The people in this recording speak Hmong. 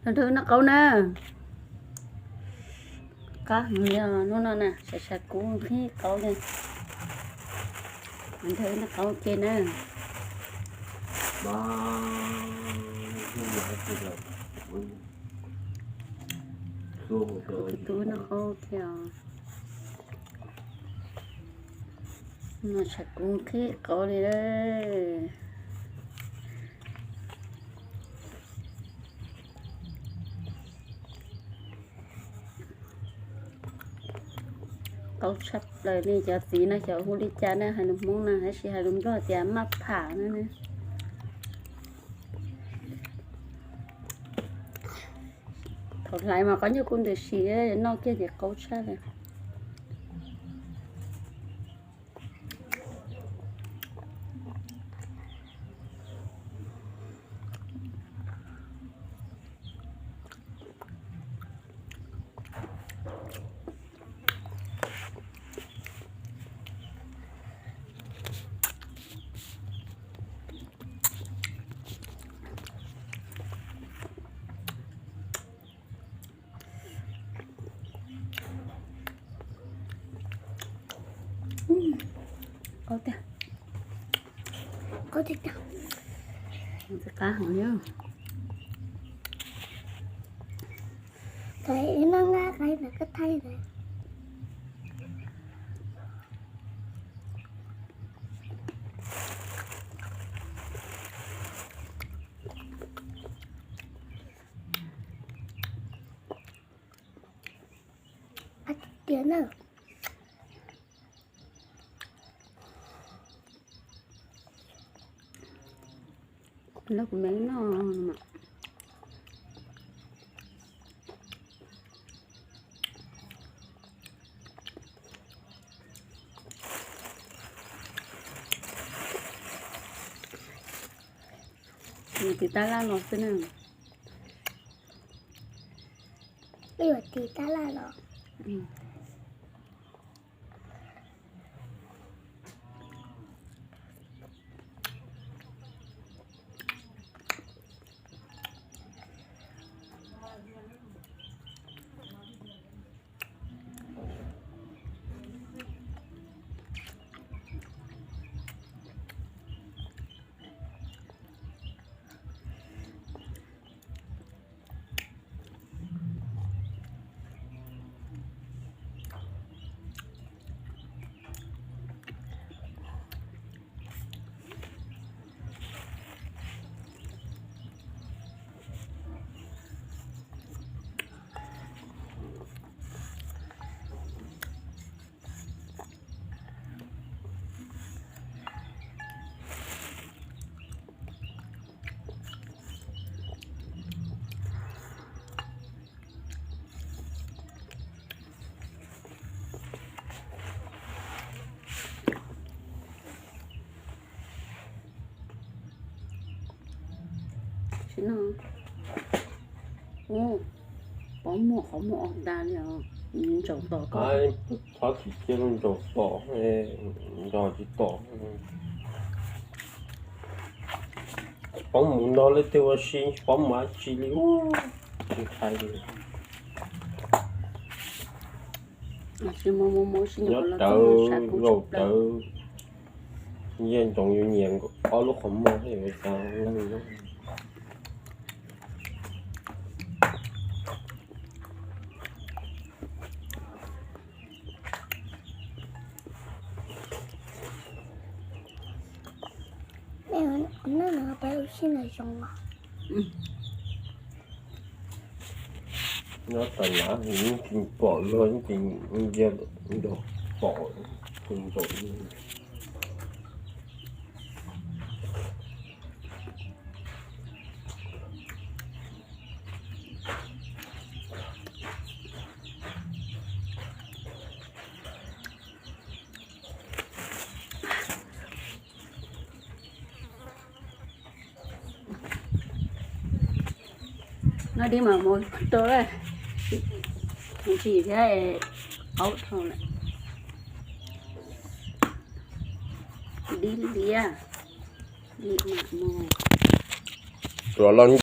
Nrog wb noj qaub na. Qab heev li os, hnub no na, sas sas kub qhib qaub li. Nrog wb noj qaub ua ke na. Kuv tus tub noj qaub ua ke os. No sas kub qhib qaub li lawm. Qaub tshaj plaws li. Cov txiv no xyov hu li cas na, hais lus Hmoob no tab sis hais lus Nplog tias maj pham no na. Thaum hlais mas qhov ncauj kuj ntws si, noj kiag ces qaub tshaj li. Qaub tiag, qaub tiag, qab heev li. Thaum ib no nqa qaib ntawd koj thaij ntawd. Tiag na. Los kuv me noj. Tiv tab laj los xwb na. Ib yam tiv tab laj los. Pob muag qhov muag os tas li os, ntsaum tom koj. Txhob tsis cia ntsaum tom, ntsaum tsis tom. Tsis paub mus nrog leej twg ua si, tsis paub mus dab tsi li, tsis hais li. Nyob rawv zaum tawv, yaj ntsoov yuav nyiam ob lub qhov muag thiab yuav xav leej. Nyob tas nav yeej tsis pom luag, yeej tsis ntsia nrog pom tus ntsaum. Noj dib mas mus rau ntsis thiab, qaub dhau lawm. Dib liab, dib mam mus. Los los